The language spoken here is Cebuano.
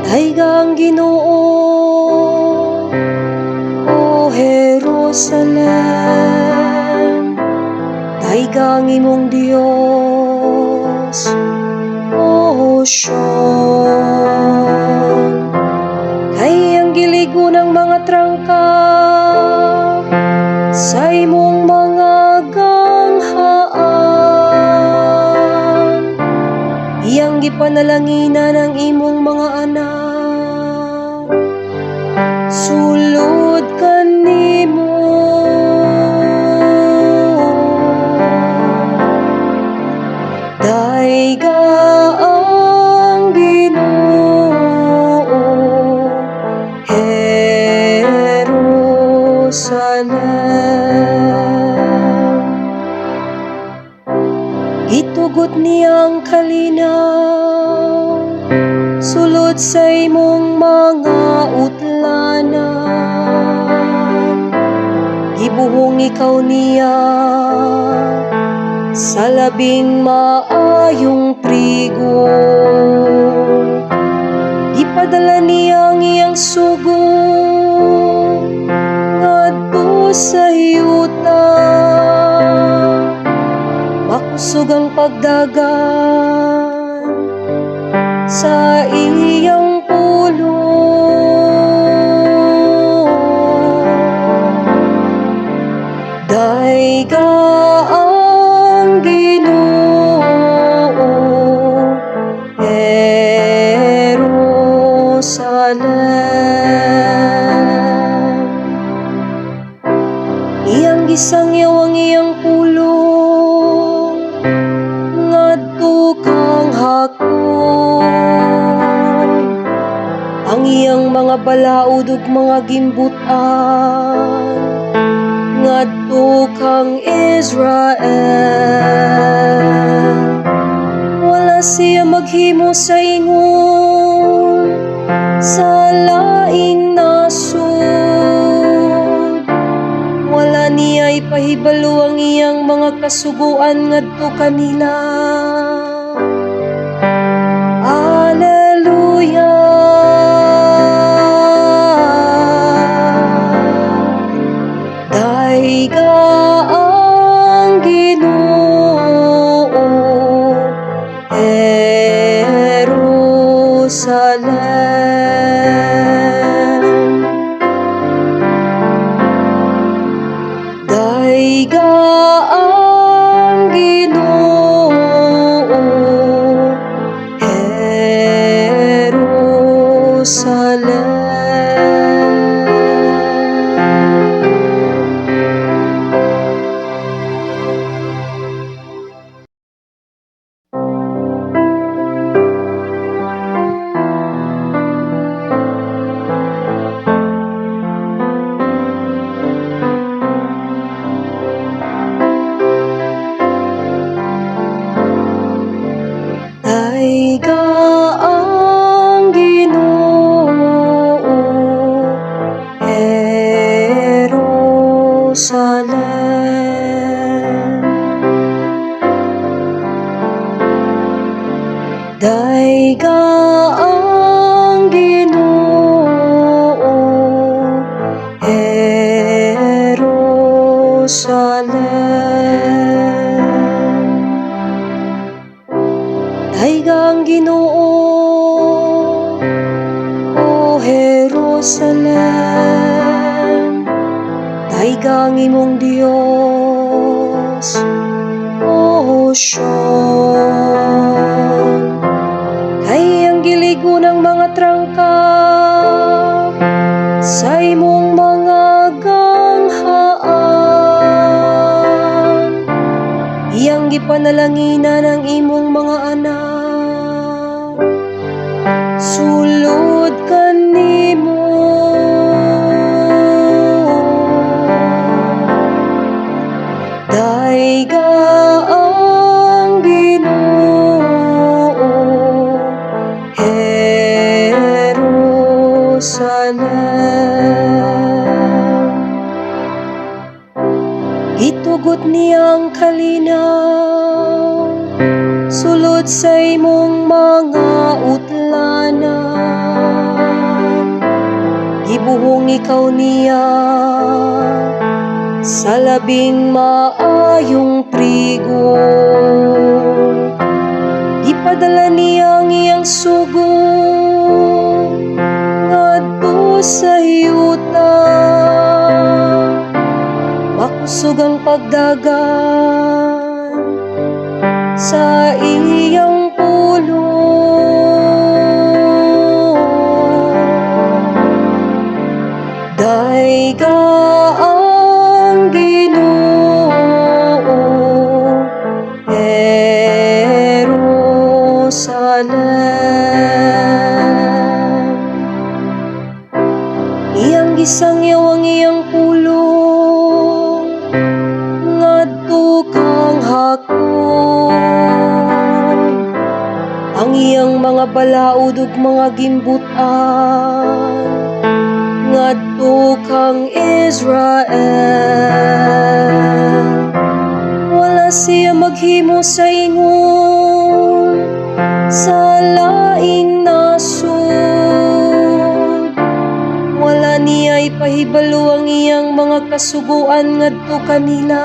Dayga ang Ginoo, O Jerusalem. Dayga ang imong Dios, O Sion. Kay ang giligon ang mga trangka sa imong mga ganghaan. Iyang gipanalanginan ang imong mga anak sulod kanimo. Dayga ang Ginoo, Jerusalem. Gitugot niya ang kalinaw sulod sa imong mga utlanan. Gibuhong ikaw niya sa labing maayong trigo. Gipadala niya ang iyang sugo ngadto sa yuta. Makusog ang pagdagan sa iyang pulong. Dayga ang Ginoo, Jerusalem. Iyang gisangyaw ang iyang pulong ngadto kang Jacob. Ang iyang mga balaod ug mga gimbut-an ngadto kang Israel. Wala siya maghimo sa ingon sa laing nasod. Wala niya ipahibalo ang iyang mga kasuguan ngadto kanila. Alleluia. Dayga ang Ginoo, Jerusalem. Dayga ang Ginoo, Jerusalem. Dayga ang Ginoo, Jerusalem. Dayga ang Ginoo, Jerusalem. Dayga ang Ginoo, O Jerusalem. Dayga ang imong Dios, O Sion. Kay ang giligon ang mga trangka sa imong mga ganghaan. Iyang gipanalanginan ang imong mga anak sulod kanimo. Dayga ang Ginoo, Jerusalem. Gitugot niya ang kalinaw Tungod sa imong mga utlanan, gibuhong ikaw niya sa labing maayong trigo. Gipadala niya ang iyang sugo ngadto sa yuta. Makusog ang pagdagan sa iyang pulong. Dayga ang Ginoo, Jerusalem. Iyang gisangyaw ang iyang pulong ngadto kang Jacob, ang iyang mga balaod ug mga gimbut-an ngadto kang Israel. Wala siya maghimo sa ingon sa laing nasod. Wala niya ipahibalo ang iyang mga kasuguan ngadto kanila.